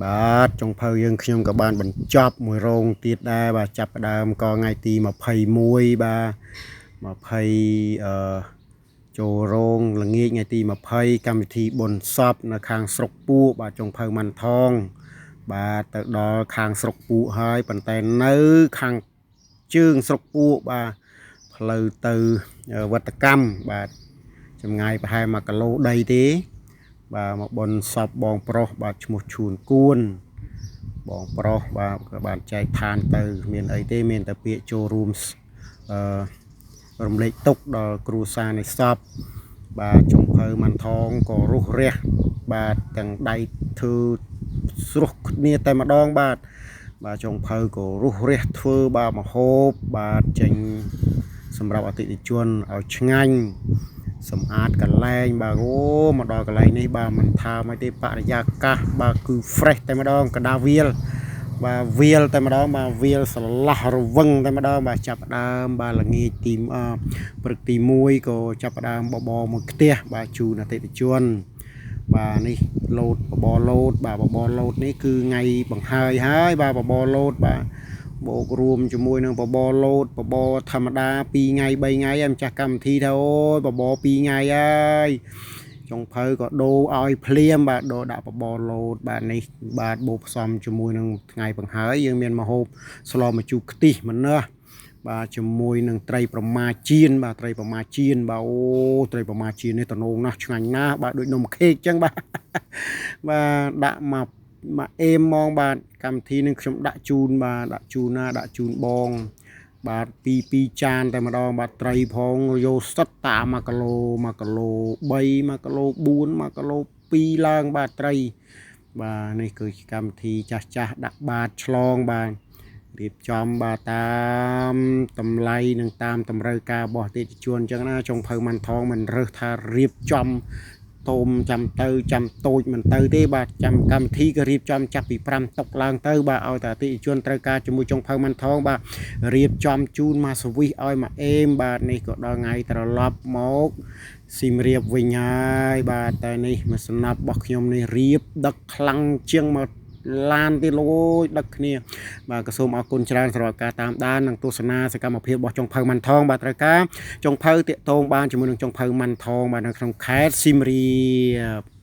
បាទចុងភៅយើងខ្ញុំក៏បានបញ្ចប់មួយរោងទៀតដែរបាទចាប់ផ្ដើមក៏ថ្ងៃទី21បាទ20អឺចូលរោងល្ងាចថ្ងៃទី20កម្មវិធីបុណ្យសពនៅខាងស្រុកពួកបាទចុងភៅម៉ាន់ថងបាទទៅដល់ខាងស្រុកពួកហើយប៉ុន្តែនៅខាងជើងស្រុកពួកបាទផ្លូវទៅវត្តកម្មបាទចម្ងាយប្រហែល1គីឡូដីទេបាទមកបុណ្យសពបងប្រុសបាទឈ្មោះឈួនគួនបងប្រុសបាទក៏បានចែកឋានទៅមានអីទេមានតែពាក្យចូលរួមអឺរំលែកទុកដល់គ្រួសារនៃសពបាទចុងភៅម៉ាន់ថងក៏រុះរះបាទទាំងដៃធ្វើស្រុះគ្នាតែម្ដងបាទបាទចុងភៅក៏រុះរះធ្វើបាទមហូបបាទចេញសម្រាប់អតិថិជនឲ្យឆ្ងាញ់សម្អាតកន្លែងបាទអូមកដល់កន្លែងនេះបាទមិនថាមិនទេបរិយាកាសបាទគឺ fresh តែម្ដងកដាវាលបាទវាលតែម្ដងបាទវាលស្រឡះរវឹងតែម្ដងបាទចាប់ដើមបាទល្ងាចទីព្រឹកទី1ក៏ចាប់ដើមបបរមួយខ្ទះបាទជូនអតិថិជនបាទនេះលោតបបរលោតបាទបបរលោតនេះគឺថ្ងៃបង្ហើយហើយបាទបបរលោតបាទបូករួមជាមួយនឹងបបរលោតបបរធម្មតា2ថ្ងៃ3ថ្ងៃហើយម្ចាស់កម្មវិធីថាអូយបបរ2ថ្ងៃហើយចុងភៅក៏ដូរឲ្យភ្លាមបាទដូរដាក់បបរលោតបាទនេះបាទបូកផ្សំជាមួយនឹងថ្ងៃបង្ហើយយើងមានម្ហូបស្លម្ជូរខ្ទិះម្នាស់បាទជាមួយនឹងត្រីប្រមាជៀនបាទត្រីប្រមាជៀនបាទអូត្រីប្រមាជៀននេះតំណងណាស់ឆ្ងាញ់ណាស់បាទដូចនំខេកចឹងបាទបាទដាក់មកមកអេមហ្មងបាទកម្មវិធីនឹងខ្ញុំដាក់ជូនបាទដាក់ជូនណាដាក់ជូនបងបាទពីរចានតែម្ដងបាទត្រីផងយកសិតតាម1គីឡូ1គីឡូ3 1គីឡូ4 1គីឡូ2ឡើងបាទត្រីបាទនេះគឺជាកម្មវិធីចាស់ចាស់ដាក់បាតឆ្លងបាទរៀបចំបាទតាមតម្លៃនិងតាមតម្រូវការរបស់អតិថិជនអញ្ចឹងណាចុងភៅម៉ាន់ថងមិនរើសថារៀបចំតូមចាំទៅចាំតូចមិនទៅទេបាទចាំកម្មវិធីក៏រៀបចំចាប់ពី5តុកឡើងទៅបាទឲ្យតែអតិថិជនត្រូវការជាមួយចុងភៅម៉ាន់ថងបាទរៀបចំជូនមកសវិសឲ្យមកអេមបាទនេះក៏ដល់ថ្ងៃត្រឡប់មកសៀមរាបវិញហើយបាទតែនេះមួយស្នាប់របស់ខ្ញុំនេះរៀបដឹកខ្លាំងជាងមកឡានទៀតលោកអើយដឹកគ្នាបាទក៏សូមអរគុណច្រើនសម្រាប់ការតាមដាននិងទស្សនាសកម្មភាពរបស់ចុងភៅម៉ាន់ថងបាទត្រូវការចុងភៅតាកតងបានជាមួយនឹងចុងភៅម៉ាន់ថងបាទនៅក្នុងខេត្តសៀមរាប។